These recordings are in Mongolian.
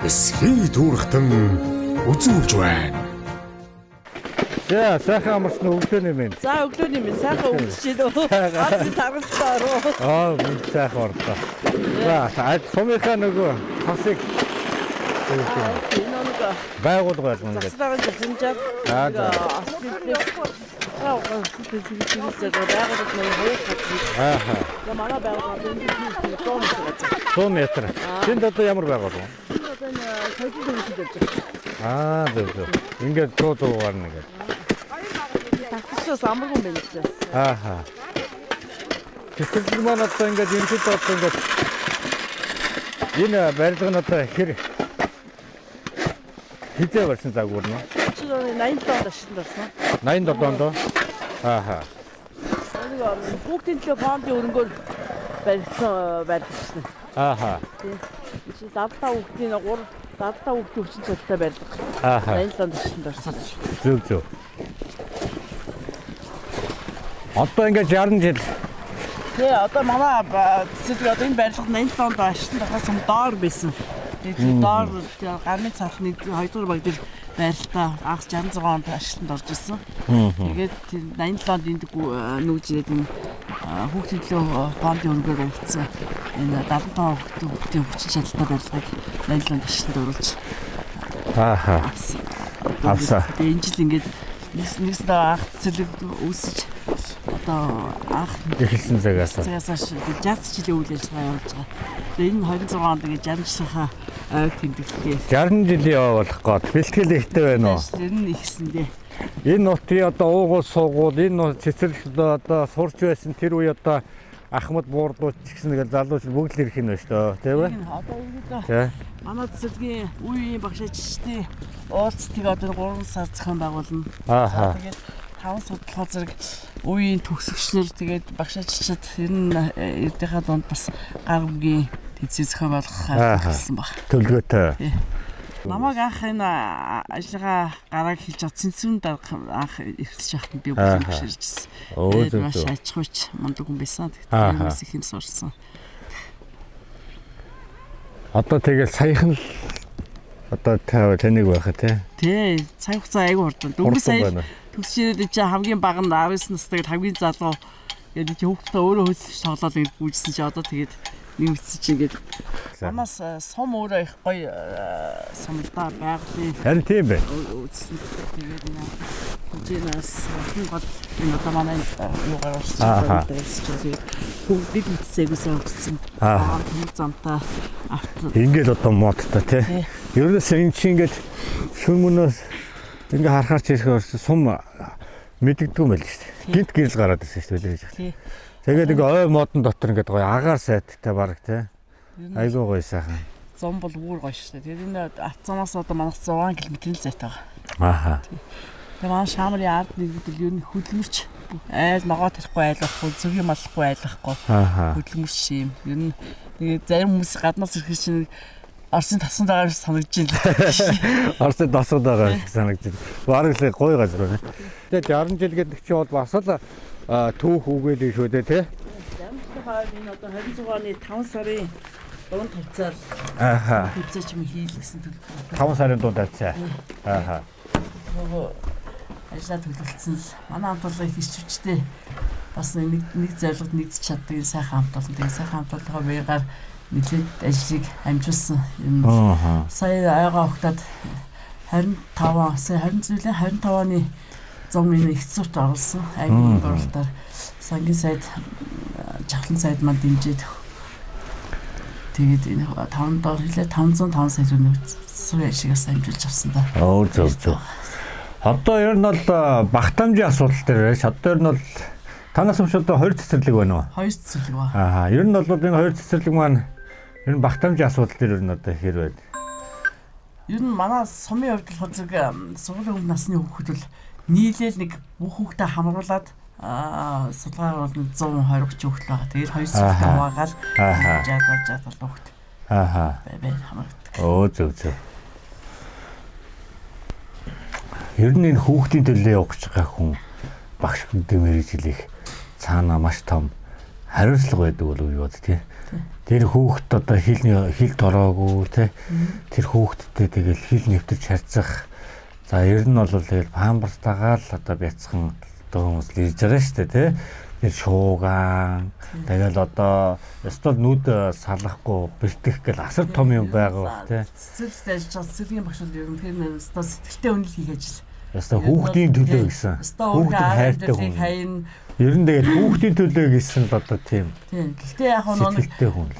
Эсхий түүрхтэн үзүүлж байна. За, сайхан амарсан өглөөний мэнд. За, өглөөний минь, сайхан өнгөрч байна уу? Аз таргалтай ороо. Аа, мэнд, сайхан орлоо. За, сумынхаа нөгөө цасыг Энэ нэг байгуулга байлгана гэдэг. заслагын захирамжаар Аа, за. байгууллага нэг хоёр газар. Ааха. Тэгээ манай байгууллага энэ 100 метр газар. 100 метр. Тэнд одоо ямар байгуулга? Энэ одоо энэ соёлын төвөнд явж байгаа. Аа, зөв зөв. Ингээд 100 100 гарна гэдэг. Татчихаас амаргүй юм байна гэж. Ааха. Цэцэрлэг маань одоо ингээд ерөнхийдөө одоо ингээд энэ барилга нь одоо хэр хизээ барьсан загвар нь? Чи 87 онд ашиглан орсон. 87 онд. Ааха. Нэг хүүхдийн төлөө фондын өрөнгөөр баригдсан барилга шин. Ааха. Чи 75 хүүхдийн 3 75 хүүхдийн хүчин чадалтай барилга. Ааха. 87 онд ашиглан орсон. Зөв зөв. Одоо ингээд 60 жил. Тэ, одоо манай цэцэрлэг одоо энэ барилга 87 онд ашиглан орохоос өмнө доор байсан. Тэгээд доор гарны цалхны 2 дугаар баг дээр барилтаа анх 66 онд ашигланд орж исэн. Тэгээд тэр 87 онд энд нүүж ирээд энэ хүүхдийн төлөө фондын өргөөр баригдсан энэ 75 хүүхдийн хүчин чадалтай барилгыг 87 онд ашигланд оруулж Ааха. авсан. Авсан. Тэгээд энэ жил ингээд нэгс анх цэцэрлэг үүсэж одоо анх Эхэлсэн цагаас. цагаас хойш 60 жилийн үйл ажиллагаа явуулж байгаа. Тэгээд энэ 26 онд ингээд 60 жилийнхаа ойг тэмдэглэгээ. 60 жилийн яваа болох гээд бэлтгэл ихтэй байна уу? Тэр нь ихсэндээ. Энэ нутгийн одоо уугуул суугуул, энэ нут цэцэрлэг одоо сурч байсан тэр үе одоо Ахмад буурлууч гэсэн нэг залууч бүгд л ирэх юм байна шүү дээ, тийм ээ? Энэ одоо ерөнхийдөө Тэ. манай цэцэрлэгийн үе үеийн багшаачдын уулзтыг одоо 3 сар зохион байгуулна. Ааха. Тэгээд 5 судалгаа зэрэг үеийн төгсөгчнөр, тэгээд багшаачдад ер нь эрдийнхаа дунд бас гар үгийн тэнцвэр зохион байгуулах Ааха. гэсэн баг. Төлгөөтэй. Намайг анх энэ ажлынхаа гарааг хэлж чад цэнцвэн дарга анх эрхэлж байхад би Ааха. бүх юм ширжсэн. Өө, Тэгээд зөв маш зөв. аж ахуйч мундаг хүн байсан. Ааха. Тэгэхээр тэрнээс их юм сурсан. Одоо тэгэл саяхан л одоо таныг байх тий. Тэ, цаг хугацаа айгүй хурдан. Дөнгөж Хурдан сая байна. төгсөж ирээд чи хамгийн бага нь 19 настай гээд хамгийн залуу гээд чи хүүхдтэй өөрөө хөлсөж тоглоод ингэж гүйжсэн чи одоо тэгээд нэг үтсэн чи ингээд За. Манаас сум өөрөө их гоё сум л да, байгалийн Харин тийм бэ. үзсэн. Тэгээд энэ хэмжээнээс хэн гол энэ одоо манай юугаар орсон Ааха. тэгээд бүгд үтсээг үсэн өгсөн. Ааха. Төмөр замтай авто. Ингээл одоо модтой тий. Тий. Ерөөс энэ чи ингээд шүн мөнөөс ингээ харахаар чи ирэхээр сум мэддэгдгүй юм байл шүү дээ. Гинт гэрэл гараад ирсэн шүү дээ. Тий. Тэгээд ингээ ой модон дотор ингээд гоё агаар сайттай баг тий. Ер нь Айгуу гоё сайхан. зам бол бүр гоё шүү дээ. Тэгээд энэ авцаанаас одоо манайх 6 км-ийн зайтай байгаа. Ааха. Тэгээд манай шаамрын ард нэгдэл ер нь хөдөлмөрч айл ногоо тарихгүй айл байхгүй, зөв юм алахгүй айл байхгүй. Ааха. Хөдөлмөрч юм. Ер нь тэгээд зарим хүмүүс гаднаас ирэх чинь Орсын тасан дагаар санагдаж байна. Орсын досод байгаа шиг санагдаж. Бараг л гоё газар байна. Тэгээд 60 жил гэдэг чинь бол бас л түүх үгээл шүү дээ тий. 60 жилийн энэ одоо 26 оны 5 сарын дунд тавьцаар Ааха. тавьцаа ч юм хийлгэсэн төлөв. 5 сарын дунд тавьцаа. Ааха. Нөгөө ажлаа төлөвлөсөн л манай хамт олон их ирчвчтэй бас нэг нэг зорилгод нэгдэж чаддаг энэ сайхан хамт олон. Тэгээ сайхан хамт олонтойгоо биегаар нэлээд ажлыг амжуулсан юм. Ааха. Сая айгаа огтоод 25 сая 20 зүйлээ 25 оны 100 энэ их зурт оруулсан. Аймгийн борлолтоор сангийн сайд, жавхлан сайд маань дэмжиж, тэгээд энэ 5 доор хэлээ 505 сая төгрөг суурь ашигаас амжуулж авсан да. Оо, зөв зөв. Одоо ер нь бол багтаамжийн асуудал дээр байж. Одоо ер нь бол танаас өмнө одоо 20 цэцэрлэг байна уу? Хоёр цэцэрлэг ба. Ааха. Ер нь бол энэ хоёр цэцэрлэг маань ер нь багтаамжийн асуудал дээр ер нь одоо хэр байна? Ер нь манай сумын хувьд болохоор зэрэг сургуулийн өмнө насны хүүхэд бол нийлээл нэг бүх хүүхдээ хамруулад судалгаар бол нэг 120 30 хүүхэд байгаа. Тэгээд хоёр цэцэрлэг хуваагаал 60 60 хүүхэд бай хамрагддаг. Өө, зөв зөв. Ер нь энэ хүүхдийн төлөө явах гэж байгаа хүн багш гэдэг мэргэжил их цаанаа маш том Хариуцлага байдаг болов юу бод тий. Тэр хүүхэд одоо хил дороогүй тий. Тэр хүүхэдтэй тэгэл хил нэвтэрч харьцах. За ер нь бол тэгэл памперстайгаа л одоо бяцхан одоо хүмүүс л ирж байгаа шүү дээ тий. Тэр шуугаан тэгэл одоо ёстой нүд салахгүй бэртэх гэл асар том юм байгаа бах тий. Цэцэрлэгт ажиллаж байгаа цэцэрлэгийн багш бол ер нь тэр нэр өстой сэтгэлтэй үнэл хийх ажил. Ёстой хүүхдийн төлөө гэсэн. Хүүхдийн хайртай хүн. Хайна. Ер нь тэгэл хүүхдийн төлөө гэсэн л одоо тийм. Тийм. Гэхдээ яг нь сэтгэлтэй хүн.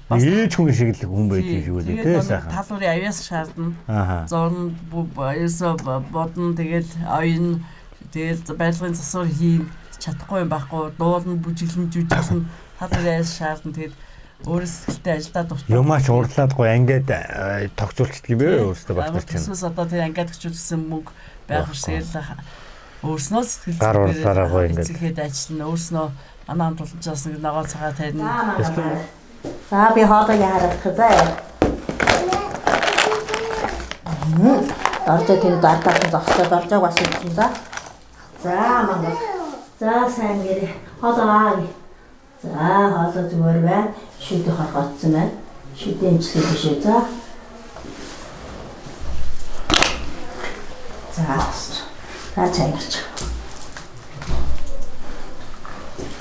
Бас ээж хүн шиг л хүн байж шиг үлээ тий сайхан. Тал бүрийн авьяас шаардна. Зурна ерөөсөө бодно тэгэл оён тэгэл барилгын засвар хийн чадахгүй юм байхгүй дуулна бүжиглэн жүжиглэн тал бүрийн авьяас шаардна. Тэгээд өөрөө сэтгэлтэй ажилдаа дуртай. Юмаач урдлаад гоё ангиад тогтцуулчихдаг юм бэ өөрөөсөө багш нар чинь. Төсөөс одоо тэр ангиад өгчүүлсэн мөнгө байх шиг л өөрснөө сэтгэл гар урлаараа гоё ингээд эцэхэд ажиллана өөрснөө манай хамт олончоос нэг ногоо цагаа тарина. За би хоолыг харагдах заа. Доржоо тэр дардаад зогсоо доржоог бас үзсэн за. За мангал. За сайн гэрээ. Хоолоо аа. За хоолоо зүгээр байна. Шүдэ хоргоцсон байна. Шүдэ имчилгээ биш үү за. За. За чаярч.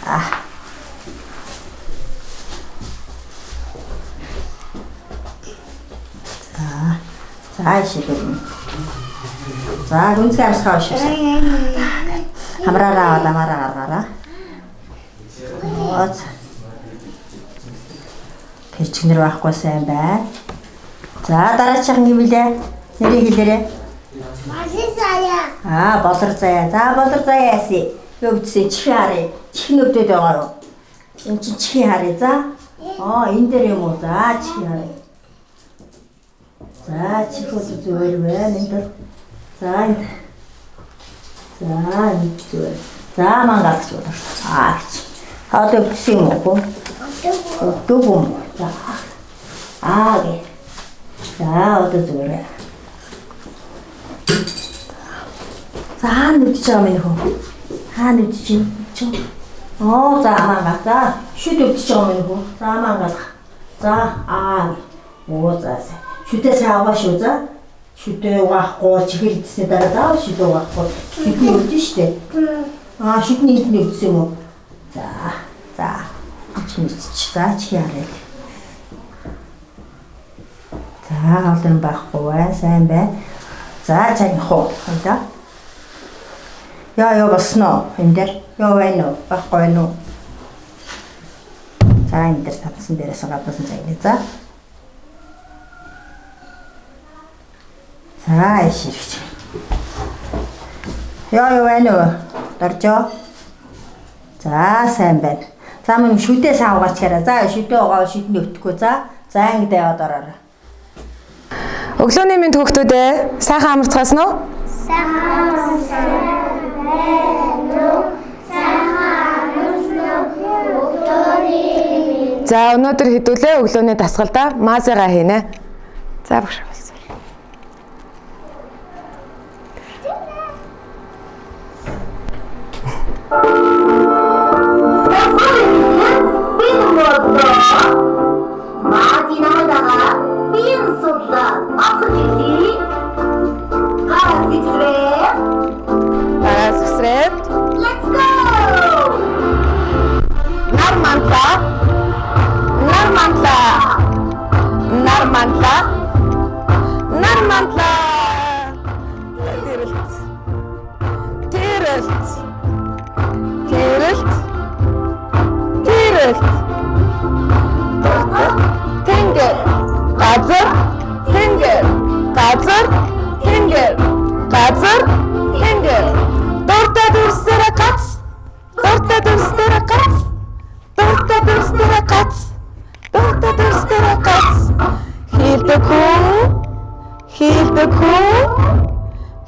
А. За. За ишигэн. За гүнзгий амсгаа шүү. Хамраараа аваад амаараа гаргаараа. Тэр чигнэр байхгүй сайн байна. За дараачих нь юм билээ? Нэрийг хэлээрэй. Болор заяа. Аа, болор заяа. За болор заяа яасан. Юу гэдсэн чихээ харъя. Чихэн өвдөд байгаа юу? Энд чинь чихээ харъя. За. Аа, энэ дээр юм уу? За чихээ харъя. За чихүүд зүгээр байна. Энд бол за энд. За энд зүгээр. За мангалч болор. Аа гэж. Хоол өвдсөн юм уу? Өвдөг юм. За. Аа гэ. За одоо зүгээр байна. За хаана нүдж байгаа минь хөө? Хаана нүдж чинь? Оо за мангаа. За шүд өвдөж байгаа минь хөө? За мангалах. За аа. Оо за. Шүдээ сайн угаа шүү за. Шүдээ угаахгүй чихэр идсэний дараа заавал шүдээ угаахгүй. Шүдний өвдөн штэ. Аа шүдний эдний өвдсөн юм уу? За. За. Чи нүдч. За чи харъя. За хоол юм байхгүй бай. Сайн бай. За чанх уу. За. Яа ёо босноо энэ дээр ёо байна уу? Байхгүй байна уу? За энэ дээр татсан дээрээс гаднаас нь загнаа. За. За иширч. Ёо ёо байна уу? Доржоо. За сайн байна. За мөн шүдээ сайн угаачаарай. За шүдээ угаа шүдний өвтгөө. За. За ингэдэ яваад ороорой. Өглөөний мэнд хүүхдүүдээ сайхан амарцгаасан уу? Сайхан амарсан байна уу? Сайхан амарсан уу? Өглөөний мэнд. За өнөөдөр хэдүүлээ өглөөний дасгалдаа маазыгаа хийнэ. За багш болсон. Гараас өсрээд. Let's go! Нар мантла. Нар мантла. Нар мантла. Нар мантла. Тэрэлт. Тэрэлт. Тэрэлт. Тэрэлт. Тэнгэр. Газар. Тэнгэр. Газар. Тэнгэр. Газар. Тэнгэр. Дуртай дүрсээрээ гац. Дуртай дүрсээрээ гац. Дуртай дүрсээрээ гац. Дуртай дүрсээрээ гац. Хийлдэг хүн. Хийлдэг хүн.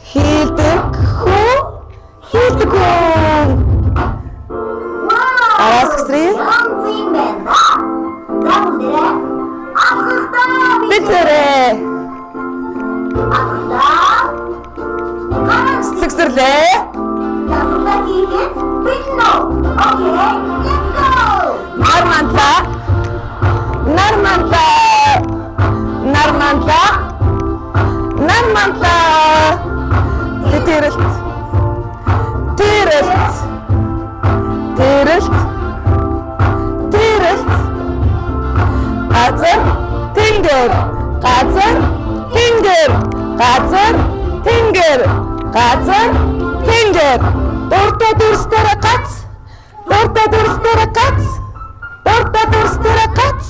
Хийлдэг хүн. Хийлдэг хүн. Араас гэсрээ. Бэлэрээ. Цэцэрлээ. Нармантлаа. Нармантлаа. Нармантлаа. Нармантлаа. Тэрэлт. Тэрэлт. Тэрэлт. Тэрэлт. Газар тэнгэр. Газар тэнгэр. Газар тэнгэр. Газар тэнгэр. Дуртай дүрстээр гац. Дуртай дүрстээр гац. Дуртай дүрстээр гац.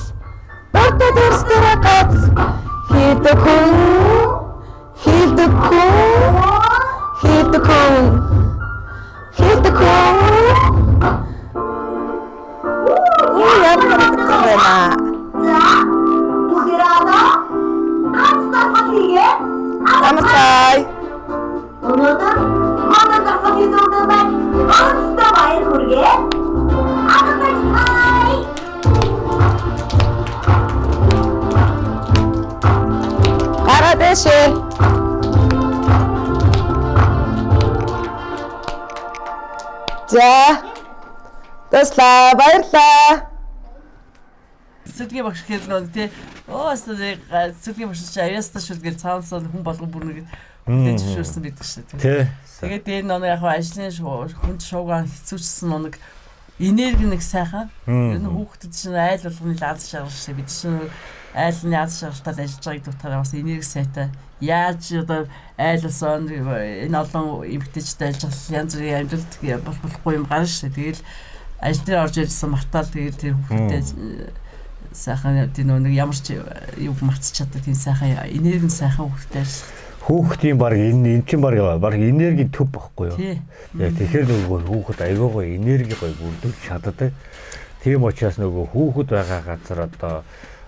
Дуртай дүрстээр гац. Хийдэг хүн. Хийдэг хүн. Хийдэг хүн. Хийдэг хүн. Үу ямар хэрэгтэй байна. За, бүгдээрээ одоо ганц дасгал хийгээ. Амарцай. Өнөөдөр манай дасгал хийсэн хүмүүс онцтой баяр хүргэе. Амарцай. Гараа дэшээ. За. Туслаа, баярлаа. Цэцэрлэгийн багш гэхэл нөө тий цэцэрлэгийн багш чи авьяастай шүү гэл цаанасаа хүн болгон бүр нэг хүлээж зөвшөөрсөн байдаг шүү дээ. Тий. Тэгээд энэ нэг яг ажлын хүнд шуугаан хэцүүчсэн нэг энерги нэг сайхан. Энэ хүүхдэд чинь айл болгоны аз жаргал шүү дээ. Бид чинь айлны аз жаргалтай ажиллаж байгаа гэдэг утгаараа бас энерги сайтай. Яаж одоо айл болсон энэ олон эмэгтэйчтэй ажиллах янз бүрийн амьдралд болох болохгүй юм гарна шүү дээ. Тэгэл ажил дээр орж ирсэн мартаал тэгэл тэр хүүхдэд сайхан тийм нэг ямар ч юу мартчих чаддаг тийм сайхан энерги сайхан хүүхдэд ажиллах. Хүүхдийн баг энэ чинь баг энергийн төв багхгүй юу? Тий. Яг тэгэхээр нөгөө хүүхэд аягүй гоё энерги гоё бүрдүүлж чаддаг. Тийм учраас нөгөө хүүхэд байгаа газар одоо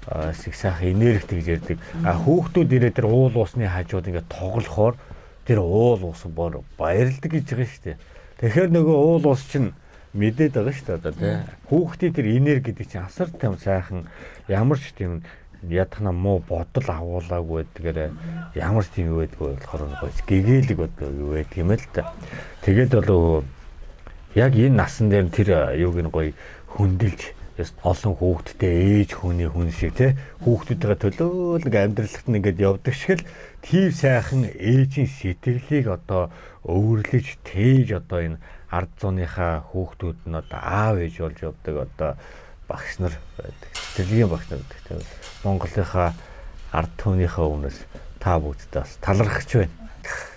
их сайхан энергитэй гэж ярьдаг. А хүүхдүүд ирээд тэр уул уусны хажууд ингээд тоглохоор тэр уул ус бор баярлдаг гэж байгаа шүү дээ. Тэгэхээр нөгөө уул ус чинь мэдээд байгаа шүү дээ одоо тий. Хүүхдийн тэр энерги гэдэг чинь асар тийм сайхан ямар ч тийм ядахна муу бодол агуулаагүй байдгаарэ ямар ч тийм юу байдгүй болохоор гоё гэгээлэг бодол юу байдаг юм л та. Тэгээд бол яг энэ насан дээр тэр юуг нь гоё хөндлөж олон хүүхдтэй ээж хүний хүн шиг те хүүхдүүдтэйгээ төлөөл нэг амьдралт нь ингээд явдаг шиг л тийм сайхан ээжийн сэтгэлийг одоо өвөрлөж тээж одоо энэ ард зууныхаа хүүхдүүд нь одоо аав ээж болж явдаг одоо багш нар байдаг. Цэцэрлэгийн багш нар байдаг. Тийм. Монголынхаа ард түмнийхээ өмнөөс та бүгдтэй бас талархаж байна.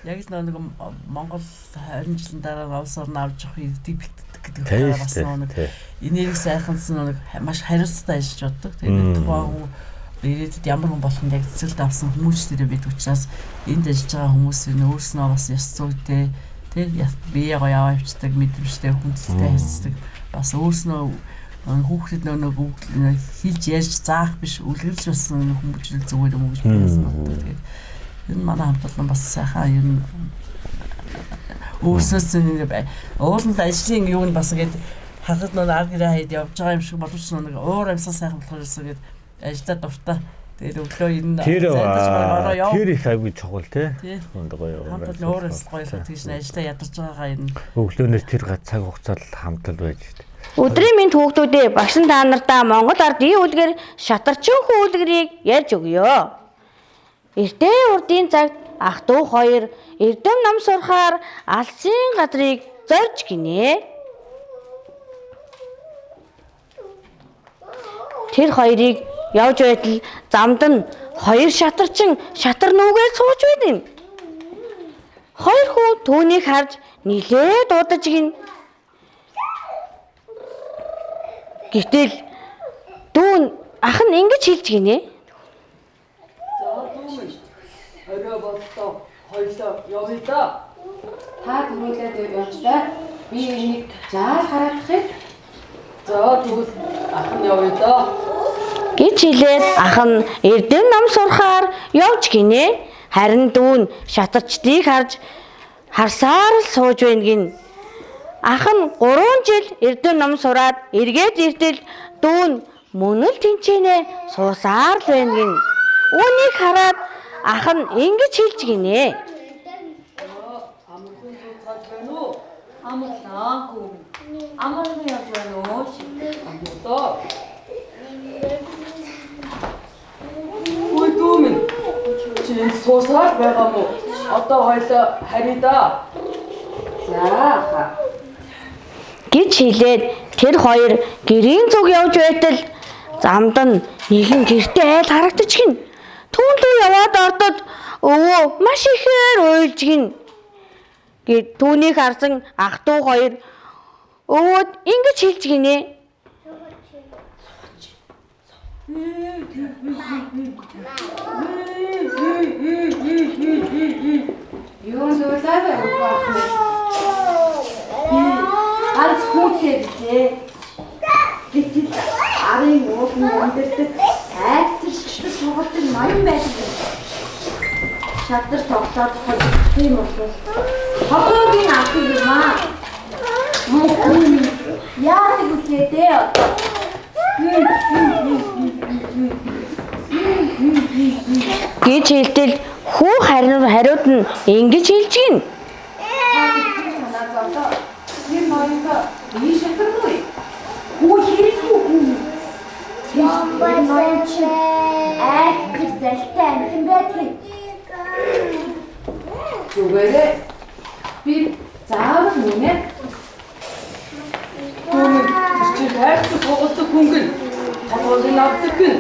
Яг л нэг Монгол 20 жилийн дараа улс орн авч явах ирдийг бэлтдэг гэдэг Тийм утгаараа бас шүү дээ. нэг Тий. энерги сайхансан нэг маш хариуцлагатай ажиллаж боддог. Тэгээд тухайн хүн ирээдүйд ямар хүн болох нь яг цэцэрлэгт авсан хүмүүж дээрээ бид учраас энд ажиллаж байгаа хүмүүс энэ өөрснөө бас ёс зүйтэй тий бие гоё яваа явцдаг мэдрэмжтэй хүндэлтэй харьцдаг бас өөрснөө хүүхдэд нэг хэлж ярьж заах биш үлгэрлж бас хүмүүжлэл зүгээр юм уу гэж би бас боддог. Тэгээд энэ манай хамт олон бас сайхан ер нь өөрсөөс нь ууланд ажлын юу нь бас ингээд харахад нөө ар гэрээ хаяад явж байгаа юм шиг боловч нэг уур амьсгал сайхан болохоор ингээд ажиллаа дуртай. Тэгээд өглөө энэ Тэр зайдаж ороо яв. тэр их айгүй чухал тий. Тий. Хүнд гоё. Хамт олон уур амьсгал гоё л тэгж ажиллаа ядарч байгаагаа энэ Өглөөнөөс тэр цаг хугацаанд хамтал байж штэ. Өдрийн мэнд хүүхдүүдээ багш нь та нартаа Монгол ардын үлгэр шатарчин хүү үлгэрийг ярьж өгье. Эртээ урдын цагт ах дүү хоёр эрдэм ном сурахаар алсын газрыг зорж гинэ. Тэр хоёрыг явж байтал замд нь хоёр шатарчин шатар нүгээр сууж байд юм. Хоёр хүү түүнийг харж нилээд удаж гин. Гэтэл дүүн ах нь ингэж хэлж гинэ. За дүүмэн орой боллоо хоёлоо явъя да. Та түрүүлээд явж бай. Би энийг жаал хараадах. За тэгвэл ах нь явъя да. Гэж хэлээд ах нь эрдэм ном сурахаар явж гинэ. Харин дүүн шатарчдыг харж харсаар л сууж байна гин. Ах нь 3 жил эрдэм ном сураад эргээд иртэл дүүн мөн л тэнчэнэ суусаар л байна гин. Үүнийг хараад ах нь ингэж хэлж гинэ. Амархан сууцгааж байна уу? Амарлаа гүн. Амархан явж байна уу? Одоо. Үй дүү минь. Чи энд суусаар байгаа мó? Одоо хоёлоо харъя да. За ахаа. Гэж хэлээд тэр хоёр гэрийн зүг явж байтал замд нь нэгэн гэрте айл харагдаж гин. Түүн лүү яваад ордод өвөө маш ихээр уйлж гин. Гэт түүнийг харсан ах トゥ хоёр өвөөд ингэж хэлж гинэ. Юу зүйлээ вэ өвгөө ах минь? Би ганц хүүтэй билээ. Гэтэл арын ууланд амьдардаг айцар шигшгэл тоглолтын ноён байсан юм. Шатар тоглоод хожигдох юм бол толгойг нь авах юм аа. Муу хүн яадаг үлээ дээ одоо. Гэж хэлтэл хүү хариуд нь ингэж хэлж гин. Та бидний санаа зовлоо. Тэр ноёнтой би шатарна уу? Хүү хэрэггүй хүн. Тэр ноён чинь айцар залтай амтан байдгийг. Зүгээрээ би заавал нүнэ. Дүү минь тэр чи хайрцаг тоглолцох хүн гин. Толгойг авдаг гин.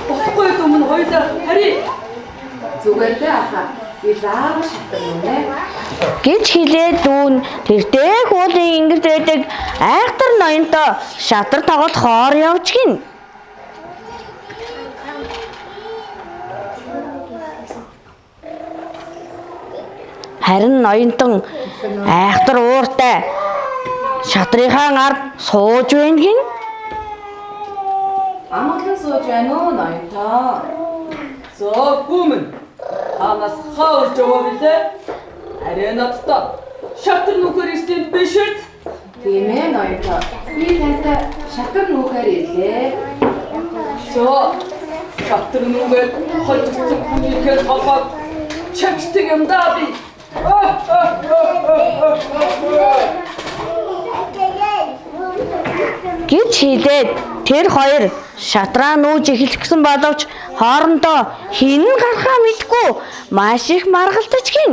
Болохгүй дүү минь хоёлоо харъя. Зүгээр дээ ахаа. Би заавал шатарна нүнэ. Гэж хэлээд дүүн тэр дэх уулын ингэрт байдаг айхтар ноёнтой шатар тоглохоор явж гин. Харин ноёнтон айхтар ууртай шатрынхаа ард сууж байна гин. Амгалан сууж байна уу ноёнтоо? За гүү минь. Танаас хаа урж яваа билээ? Арай надтай. Шатар нүхээр ирсэн биш үү? Тийм ээ ноёнтоо. Би тантай шатар нүүхээр ирлээ. За шатар нүгээр хожигдсон хүнийхээ толгойг чавчдаг юм да би. Гэж хэлээд тэр хоёр шатраа нүүж эхэлэх гэсэн боловч хоорондоо хэн нь гарахаа мэдэхгүй маш их маргалдаж гин.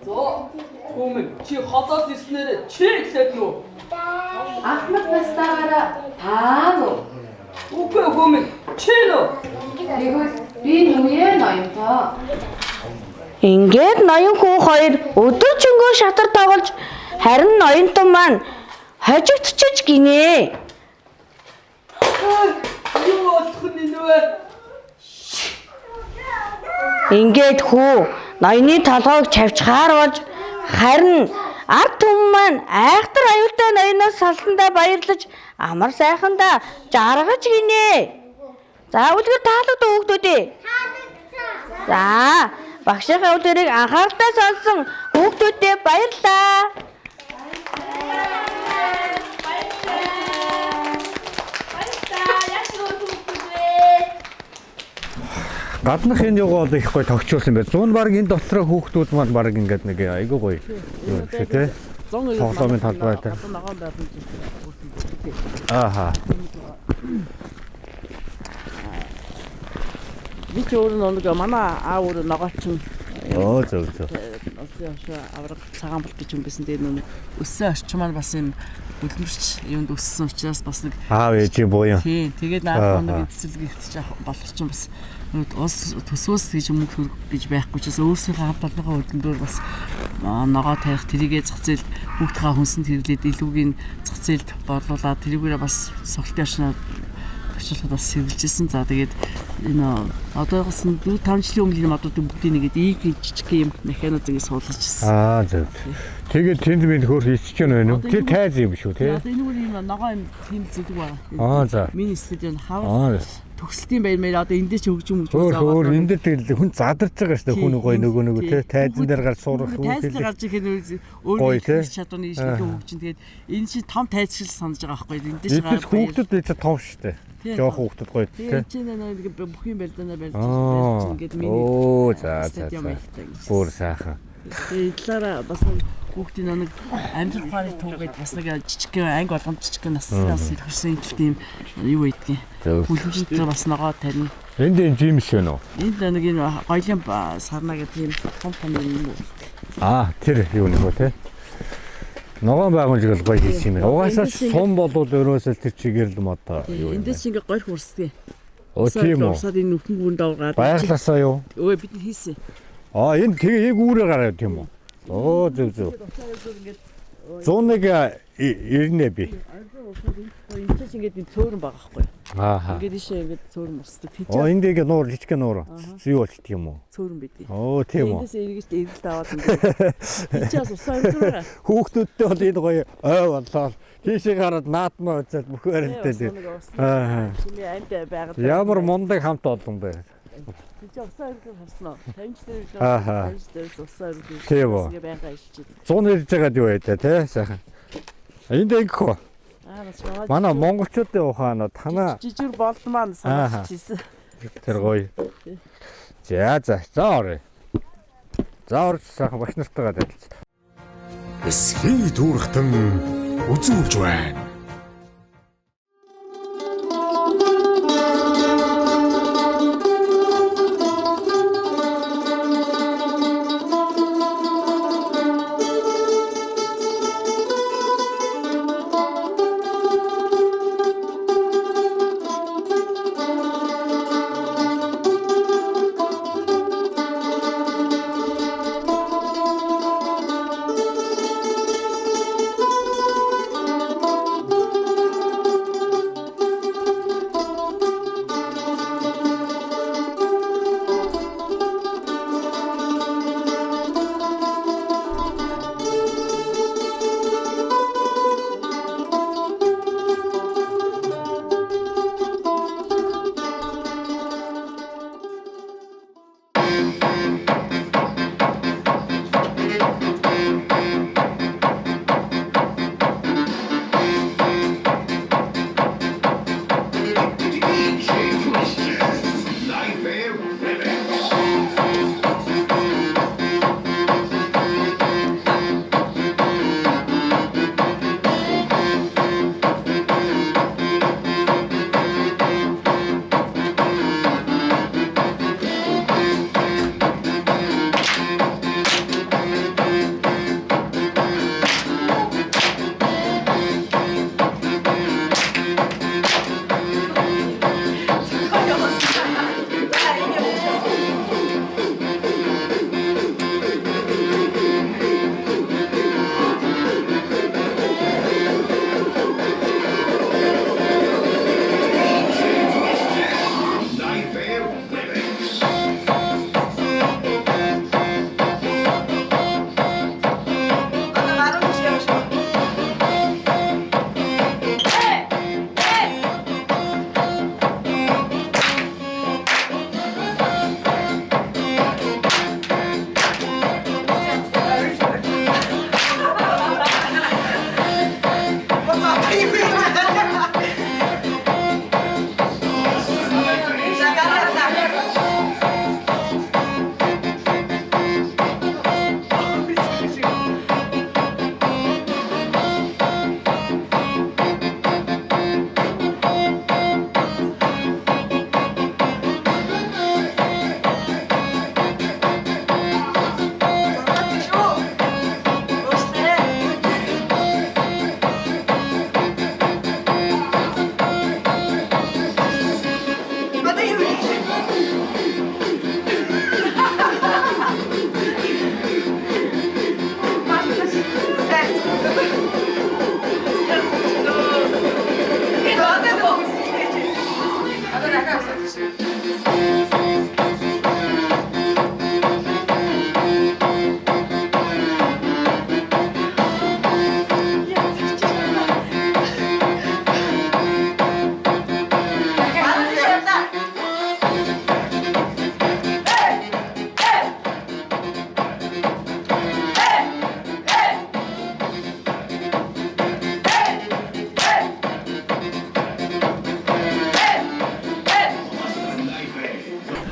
За гүү минь чи холоос ирснээр чи эхлээд нүү. Ахмад настаагаараа та нү. Үгүй гүү минь чи нүү. Тэгвэл би нүе ноёнтоо. Ингээд ноён хүү хоёр өдөржингөө шатар тоглож харин ноёнтон маань хожигдчихэж гинэ. Юу болох нь энэ вэ? Ингээд хүү ноёны толгойг чавчхаар болж харин ард түмэн маань айхтар аюултай ноёноос салсандаа баярлаж амар сайхандаа жаргаж гинэ. За үлгэр таалагдав хүүхдүүд ээ. За багшийнхаа үлгэрийг анхааралтай сонссон хүүхдүүддээ баярлалаа. Гаднах энэ юугаа бол их гоё тогтчулсан байх. 100 баг энэ дотроо хүүхдүүд маань баг ингээд нэг айгүй гоё юм шиг тий. Тоглоомын талбай дээр. Ногоон байрны Ааха. Би ч өөрөө нэг манай аав өөрөө ногоочин Оо зөв зөв. Улсын хошуу авраг цагаан бол гэж юм байсан. Тэгээд нэг өссөн орчин маань бас юм хөдөлмөрч юунд өссөн учраас бас нэг Аав ээжийн буян. Тийм. Тэгээд наах нэг эцэлэг ихтэж болох чинь бас улс төсвөөс гэж мөнгө төгрөг гэж байхгүй ч бас өөрсдийнхөө хамт олонныхоо хөдөлмөрөөр бас ногоо тарих тэрийгээ зах зээлд хүүхдийнхаа хүнсэнд хэрэглээд илүүгийн зах зээлд борлуулад тэрүүгээрээ бас сургалтын орчноо төвчлөхөд бас хэрэгжилжсэн. За тэгээд энэ одоогоос нь 4 5 жилийн өмнө энэ модуудын бүгдийг нэгэд ийг жижиг юм механизм ингэ суулгаж ирсэн. Аа зөв. Тэгээд тэнд минь хөөх ичж байна уу? Тэр тайз юм шүү тий. Одоо энэ бүр юм ногоо юм тийм зүдэг байна. Аа за. Миний стадион хавар төгсөлтийн баяр маяр одоо эндээ чи хөгжим хөгжим Өөр өөр энэ дээр тэгэл хүн задарч байгаа шүү дээ. Хүн гоё нөгөө нөгөө тий тайзан дээр гарч сурах үү. Тайзан дээр гарч ирэхэд өөр их чадварны ижлэхэн хөгжин. Тэгээд энэ чинь том тайз шиг санаж байгаа байхгүй. Эндээ чи гарч хүүхдүүд энэ чинь том шүү дээ. Жоох хүүхдүүд гоё тий. Тийм чинь нэг бүх юм барьданаа барьж барьж ингээд миний Оо за за. Бүр сайхан. Тэгээд талаараа бас нэг Хүүхдийн нэг амьдрах ухааны төв гэдэг бас нэг жижигхэн анги болгонд жижигхэн наснаас тохирсон тийм юу байдгийг. Хүлэмжтэй бас ногоо тарина. Энд энэ жимс юм уу? Энд нэг энэ гоёлын сарна гэдэг юм том том юм уу? Аа, тэр юу нэг үү те? Ногоон байгуулж гол гоё хийсэн юм байна. Угаасаа сум болвол өөрөөсөө тэр чигээр л мод юу юм. Эндээс ингээ горих урсдаг. Оо тийм үү. Урсаад энэ нүхэн гүнд авгаад. Байглаасаа юу? Өө бид хийсэн. Аа энэ тэгээ яг үүрээ гараа тийм үү? Оо зөв зөв. 101 90 би. Энд чинь ингээд энэ цөөрөн байгаа байхгүй юу? Аа. Ингээд ийшээ ингээд цөөрөн урсдаг. Оо энд ингээ нуур жижиг нуур. Юу болчих юм уу? Цөөрөн бидий. Оо тийм үү. Эндээс эргэж эргэлт аваад ингээд. Тийчээс усан амьд байгаа. Хүүхдүүдтэй бол энэ гоё ой боллоо. Тийшээ гараад наадмаа үзэл бүх барилдаа л. Аа. Чиний амьд байгаад. Ямар мундаг хамт олон бэ. Чи усан амьд харсан уу? Тамж дээр л тамж дээр усан амьд. Тийм үү. Ингээ байнга ишиж. 100 ирж байгаад юу вэ те сайхан. Энд ингэх үү? Манай монголчуудын ухаан танаа жижиг болд маань санагдчихсэн. Тэр гоё. За за за орё. За орж сайхан багш нартайгаа танилцсан. Эсхий түүрхтэн үзүүлж байна.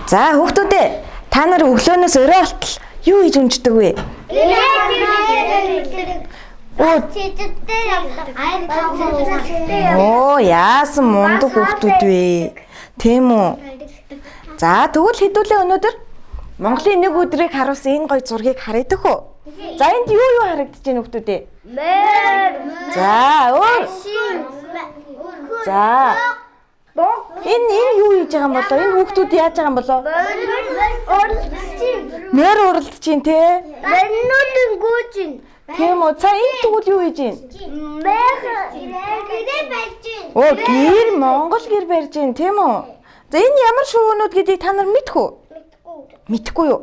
За хүүхдүүдээ та нар өглөөнөөс орой болтол юу хийж унждаг вэ? Оо, яасан мундаг хүүхдүүд вэ? Тийм үү? За, тэгвэл хэдүүлээ өнөөдөр Монголын нэг өдрийг харуулсан энэ гоё зургийг харъя дэх үү? За, энд юу юу харагдаж байна хүүхдүүд ээ? Мөр. За, өөр. За. Энэ энэ юу хийж байгаа юм болоо? Энэ хүүхдүүд яаж байгаа юм болоо? Мөр уралдаж чинь те? Мөрнүүдэн гүйжин. Тийм үү? За, энэ тэгвэл юу хийж байна? Мөр гэрээ барьж байна. Оо, гэр Монгол гэр барьж байна, тийм үү? За, энэ ямар шувуунууд гэдгийг та нар мэдэх үү? Мэдхгүй юу?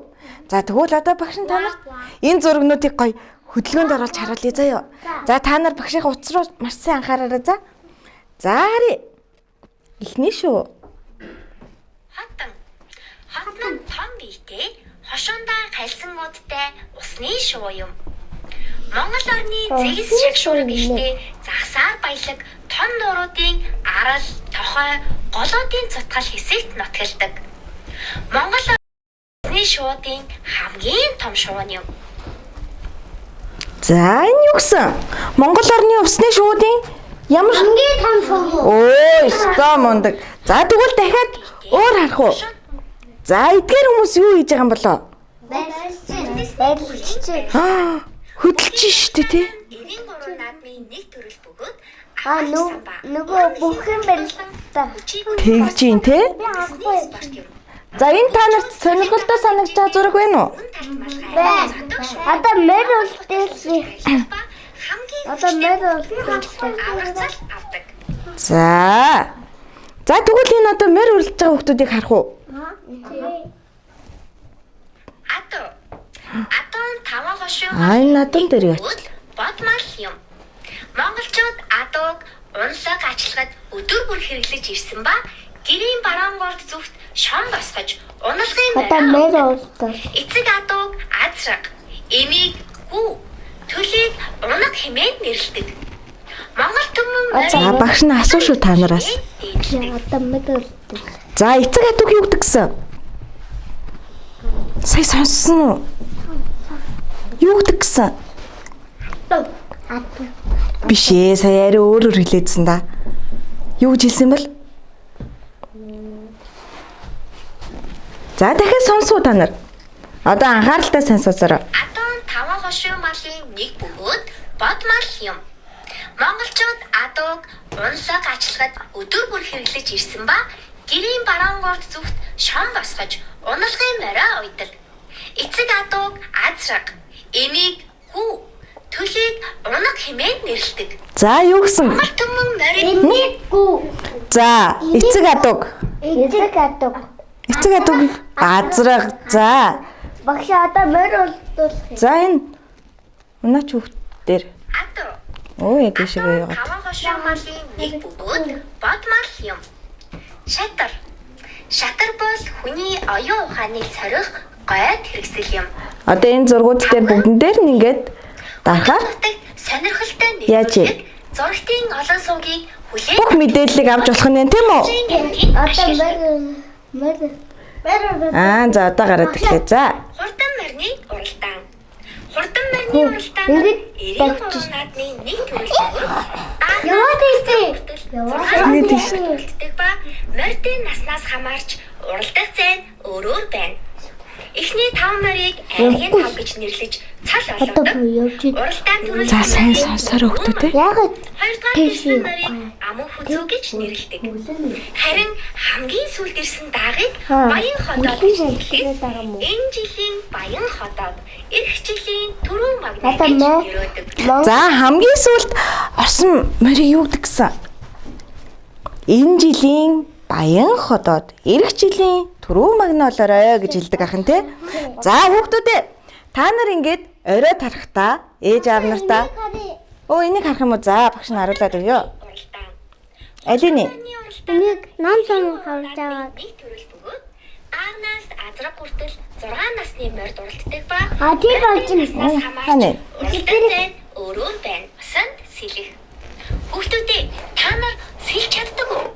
За, тэгвэл одоо багш нь та нарт энэ зургнуудыг гоё хөдөлгөөнд оруулж харуулъя заяа. За, та нар багшийн утас руу маш сайн анхаараарай за. За, харъя. Эхний шүү. Хатан. Хатан нь том биетэй, хошуундаа хальсан модтай усны шувуу юм. Монгол орны зэгс шагшуурга ихтэй загсаар баялаг том нууруудын арал, тохой, голоодын цутгал хэсэгт нутагладаг. Монгол орны шуудын хамгийн том шувуу юм. За, энэ юу гэсэн? Монгол орны усны шуудын ямар Хамгийн том шувуу. Өө, ёстой мундаг. За, тэгвэл дахиад өөр харах уу? За, эдгээр хүмүүс юу хийж байгаа юм болоо? Барьж чинь. Аа, хөдөлж штэ тий. 93 наадмын нэг төрөл бөгөөд А нөгөө бүх юм барилдаа. Тэгж юм тий. За, энэ та нарт сонирхолтой санагдаж байгаа зураг байна уу? Байна. Одоо мөр үлдээлээ. Одоо мөр үлдээлээ. Аварцал авдаг. За. За, тэгвэл энэ одоо морь уралдаж байгаа хүмүүсийг харах уу? Адуу. Адуу нь таван хошуу. Аа, энэ надан дээр яач. Бодмал юм. Монголчууд адууг унлаг ачлахад өдөр бүр хэрэглэж ирсэн ба гэрийн бараангуурд зүгт шон босгож уналгын Одоо мөр үлдээл. Эцэг адууг азраг, эмийг гүү, төлийг унаг хэмээн нэрлэдэг. Монгол түмэн За, багш нь асуу шүү та нараас. Одоо мөр үлдээл. За, эцэг адууг юу гэдэг гэсэн? Сая сонссон уу? Юу гэдэг гэсэн? Адуу. Биш ээ, сая арай өөрөөр хэлээдсэн да. Юу гэж хэлсэн бол? За, дахиад сонсуу та нар. Одоо анхааралтай сайн сонсоорой. Адуу нь таван хошуу малын нэг бөгөөд бодмал юм. Монголчууд адууг унлаг ачлахад өдөр бүр хэрэглэж ирсэн ба гэрийн бараангуурд зүгт шон босгож уналгын морио уйдаг. Эцэг адууг азраг, эмийг гүү, төлийг унаг хэмээн нэрлэдэг. За, юу гэсэн? Монгол түмэн морин Эмийг гүү. За, эцэг адууг. Эцэг адуу. Эцэг адууг азраг. За. Багш одоо мөр үлдүүлэх. За, энэ унаач хүүхд дээр. адуу. Оо, яа тийшээ яваад. Таван хошуу малын нэг бөгөөд бодмал юм. Шатар. Шатар бол хүний оюун ухааныг сорих гойд хэрэгсэл юм. Одоо энэ зургууд дээр бүгдэн дээр нь ингээд дарахаар Нутагт сонирхолтой Яаж юм? нэвтрүүлэг зурагтын олон суугийг хүлээн бүх мэдээллийг авч болох нь тийм үү? Одоо мөр мөр мөр Аа, за одоо гараад ирлээ. За. Хурдан морины уралдаан. Хурдан морины уралдаан Ингээд 93 наадмын нэг төрөл бөгөөд Яваад ирсэн. Ингээд тийш. уралддаг ба морьдын наснаас хамаарч уралдах зай нь өөрөөр байна. Эхний 5 морийг аймгийн 5 гэж нэрлэж цал Одоо олгодог. явж ид. Уралдаан төрөл За, сайн сонсоорой хүүхдүүд ээ. Яагаад Хоёрдугаар Тийш ирсэн морийг аман хүзүү гэж нэрлэдэг. Харин хамгийн сүүлд ирсэн даагыг Аа, Баян хотод гэж хүлэн нэрлэх. хэлээд байгаа юм уу? Энэ жилийн Баян хотод эх жилийн түрүү магнаа Одоо гэж мэ- өрөөдөг. За, хамгийн сүүлд орсон морийг юу гэдэг гэсэн? Энэ жилийн Баян хотод эх жилийн түрүү магна болоорой гэж хэлдэг ахын тий. За, хүүхдүүд ээ. Та нар ингээд орой тарахтаа ээж аав нартаа Оо, энийг харах юм уу? За, багш нь харуулад өгөө. Уралдаан. Алин нь? Энийг нам сан харж байгаа. Нэг төрөл бөгөөд аагнаас азраг хүртэл 6 насны морьд уралддаг ба А тийм болж байна. наснаас Ханэ. хамаарч уралдах зай нь өөрөөр байна. Усанд сэлэх. Хүүхдүүдээ та нар сэлж чаддаг уу?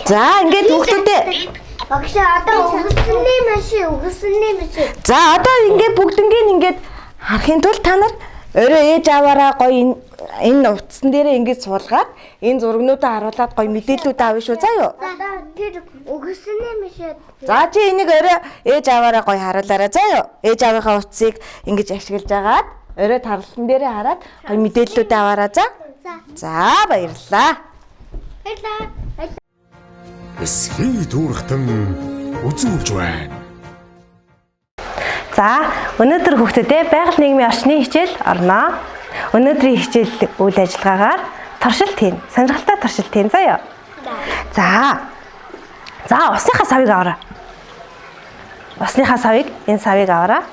За, ингээд хүүхдүүд ээ. Бид Багш одоо өгсөний машин, өгсөний машин. За, одоо ингээд бүгднгийн ингээд харахын тулд та нар орой ээж аваараа гоё энэ Энэ утсан дээрээ ингэж суулгаад энэ зургнуудаа харуулад гоё мэдээллүүд авна шүү. За юу? Одоо тэр өгсөн юм шиг. За чи энийг орой ээж аваараа гоё харуулаарай. За юу? Ээж аавынхаа утсыг ингэж ашиглаж агаад орой тарлан дээрээ хараад гоё мэдээллүүдээ аваарай. За. За баярлалаа. Баярлалаа. Эсхий түүрхтэн үзүүлж байна. За, өнөөдөр хүүхдүүдээ байгаль нийгмийн орчны хичээл орно. Өнөөдрийн хичээл үйл ажиллагаагаар туршилт хийн. Сонирхолтой туршилт хийн заяа. За. За, усныхаа савыг аваарай. Усныхаа савыг энэ савыг аваарай.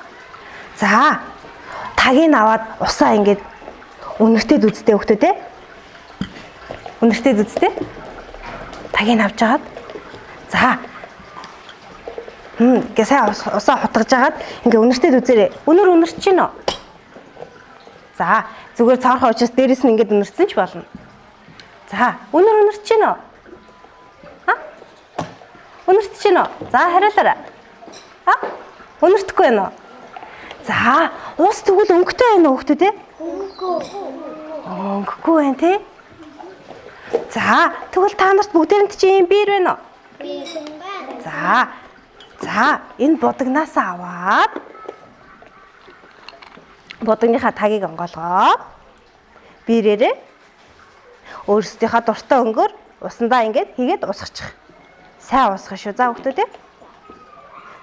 За. Тагийг аваад усаа ингээд үнэртэд үзтээ хүүхдүүдээ. Үнэртэд үзтээ. Тагийг авч агаад. За, ингээ сайн усаа хутгаж агаад ингээ үнэртэд үзээрэй. Үнэр үнэрч гин үү? За, зүгээр цоорхон учраас дээрэс нь ингээд үнэрсэн ч болно. За, үнэр үнэрч гин үү? А? Үнэрч гин үү? За, хариулаарай. А? Үнэртэхгүй байна уу? За, ус тэгвэл өнгөтэй байна уу хүүхдүүд ээ? Өнгөгүй байна тий? За, тэгвэл та нарт бүгдээрэнд чи ийм биер байна уу? За. За, энэ будагнаас аваад будагныхаа тагийг онгоолгоод биерээрээ өөрсдийнхөө дуртай өнгөөр усандаа ингээд хийгээд усгачих. Сайн усгах шүү. За хүүхдүүд ээ.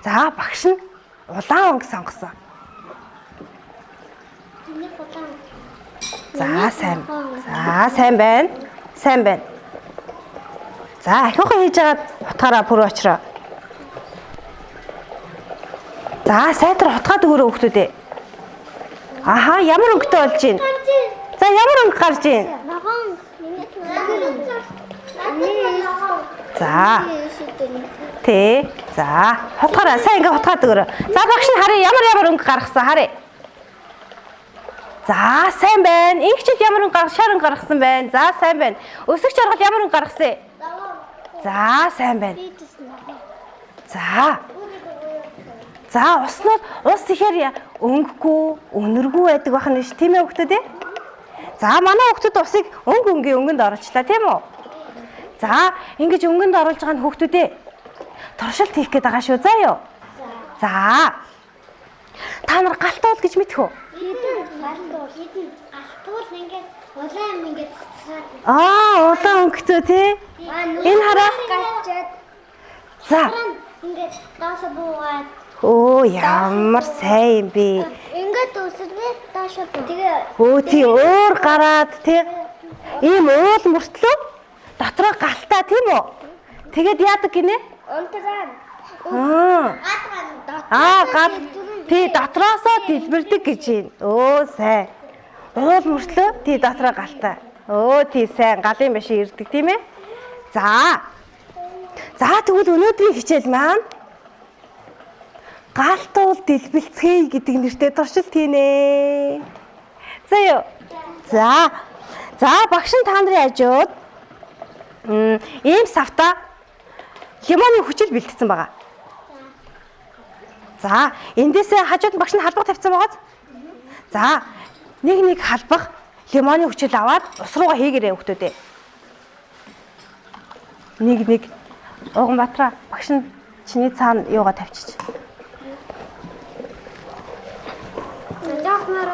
За, багш нь улаан өнгө сонгосон. За, сайн. За, сайн байна. Сайн байна. За, ахиухан хийж агаад утгаараа пүрүү очроо. За, сайтар хутгаад өгөөрэй хүүхдүүд ээ. Аха, ямар өнгөтэй болж байна? За, ямар өнгө гарч байна? Ногоон. Миний ногоон. За. Тэ. За, хутгаараа сайн ингээ хутгаад өгөөрэй. За, багш нь харъя ямар ямар өнгө гаргасан харъя. За, сайн байна. Ингэчд ямар өнгө гаргасан, шар өнгө гаргасан байна. За, сайн байна. Өсөг чаргал ямар өнгө гаргасан? За, сайн байна. За. За, уснууд ус ихээр өнгөгүй, өнөргүй байдаг байх нь ш, тийм ээ хүүхдүүд ээ? За, манай хүүхдүүд усыг өнгө өнгийн өнгөнд оруулчлаа, тийм үү? За, ингэж өнгөнд оруулж байгаа нь хүүхдүүд ээ. Туршилт хийх гээд байгаа шүү. За юу? За. Та нар галтуул гэж мэдэх үү? Хэдэн галтуул хэдэн галтуул ингээд улаан ингээд цацраад. Аа, улаан өнгөтэй тий? Энэ хараа. Гарчаад За. ингээд доошо буугаад Өө, ямар сайн юм бэ? ингээд үсэрнэ доошо буу. Тэгээ Өө тий өөр гараад тий ийм уул мөртлөө дотроо галтаа тийм үү? Тэгээд яадаг гинэ? унтраа. Аа. Гадгаа дотор. Аа гал тий дотроосоо дэлбэрдэг гэж байна. Өө сайн. Уул мөртлөө тий дотроо галтаа. Өө тий сайн галын машин ирдэг тийм ээ? За. За тэгвэл өнөөдрийн хичээл маань галтуул дэлбэлцгээе гэдэг нэртэй туршилт хийнэ. За юу? За. За багш нь та нарын хажууд ийм савта лимоны хүчил бэлтгэсэн байгаа. За, эндээсээ хажууд нь багш нь халбах тавьсан байгааз. За, нэг нэг халбах лимоны хүчил аваад ус руугаа хийгээрэй хүүхдүүдээ. Нэг нэг Уганбаатара багш нь чиний цаана юугаа тавьчих. Жоохноор.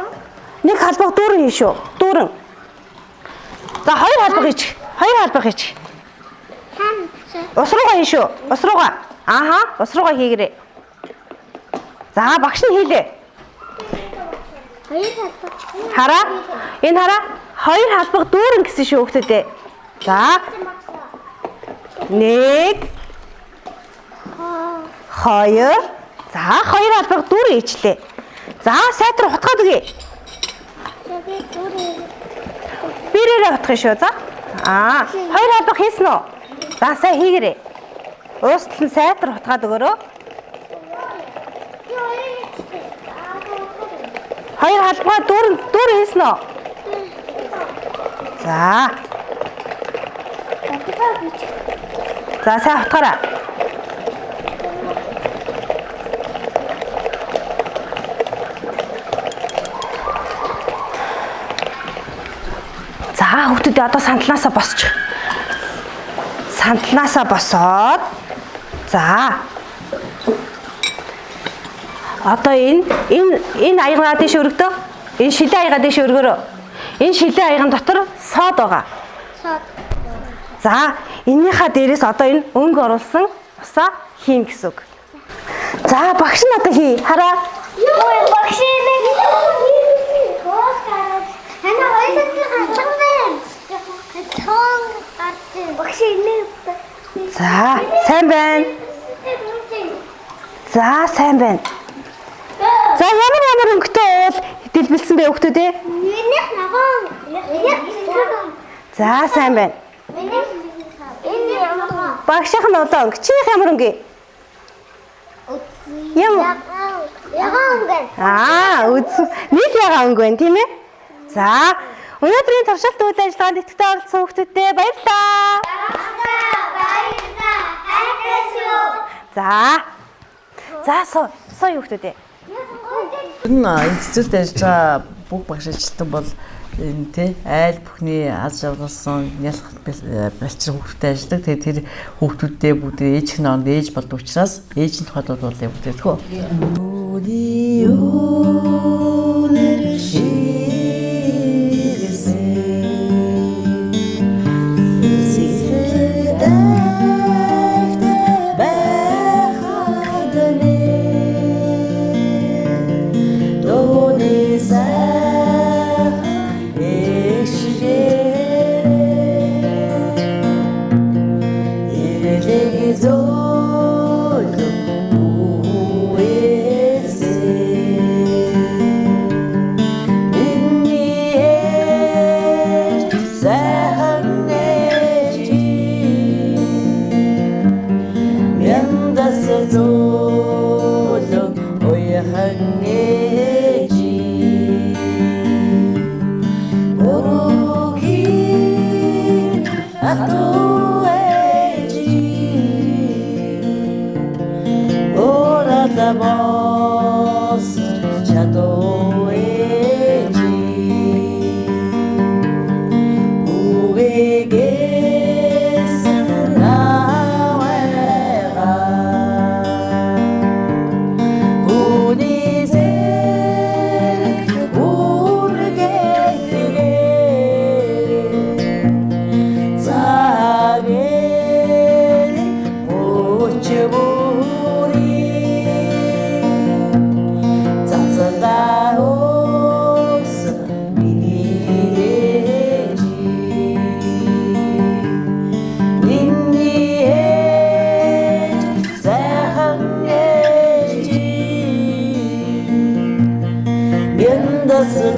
Нэг халбах дүүрэн хий шүү. Дүүрэн. За, хоёр халбах хийчих. Хоёр халбах хийчих. Хан. Ус руугаа хий шүү. Ус руугаа. Ааха, ус руугаа хийгээрэй. За, багш нь хийлээ. Хоёр халбах. Хараа. Энэ хараа. Хоёр халбах дүүрэн гэсэн шүү хүүхдүүдээ. За. 1 2. За, хоёр халбах дүүрэн ичлээ. За, сайтар хутгаад өгье. Тэгээд дүүрэн. Бирээрээ хутгах шүү. За. Аа, хоёр халбах хийсэн үү? За, сайн хийгээрэй. Уустал нь сайтар хутгаад өгөөрөө. Хоёр халбаа дүүрэн дүүрэн хийсэн үү? За. За, сайн хутгаарай. Хүүхдүүдээ одоо сандлаасаа босчих. Сандлаасаа босоод за. Одоо энэ аягаа дээш өргөдөө. Энэ шилэн аягаа дээш өргөөрөө. Энэ шилэн аяган дотор сод байгаа. Сод. За, эннийхээ дээрээс одоо энэ өнгө оруулсан усаа хийн гэсэн үг. За, багш нь одоо хий. Хараа. Юу багш нэг хоос гараад ана хоёулаа ганцхан байна. Ганцхан гарч багш нэг. За, сайн байна. За, сайн байна. За, ямар ямар өнгөтэй уул дэлбэлсэн бэ хүүхдүүд ээ? Минийх ногоон. Минийх цэнхэр. За, сайн байна. Минийх энэ ямар Багшийнх нь улаан өнгө. Чинийх ямар өнгө? Юм. Ягаан өнгө. Аа, үзсэн. Нэг ягаан өнгө байна, тийм ээ? За, өнөөдрийн туршилт үйл ажиллагаанд идэвхтэй оролцсон хүүхдүүдтэй баярлалаа. Баярлалаа. Хайртай шүү. За. За, суу. Суу хүүхдүүд ээ. Энэ энэ цэцэрлэгт ажиллаж байгаа бүх багш ажилтан бол энэ тий айл бүхний аз жаргалсан ялах балчир хүүхдтэй ажилладаг. Тэгээд тэр хүүхдүүдтэй бүгд ээж нь онд ээж болдог учраас ээжийн тухайд бол яг бүгд тхөө. Yandası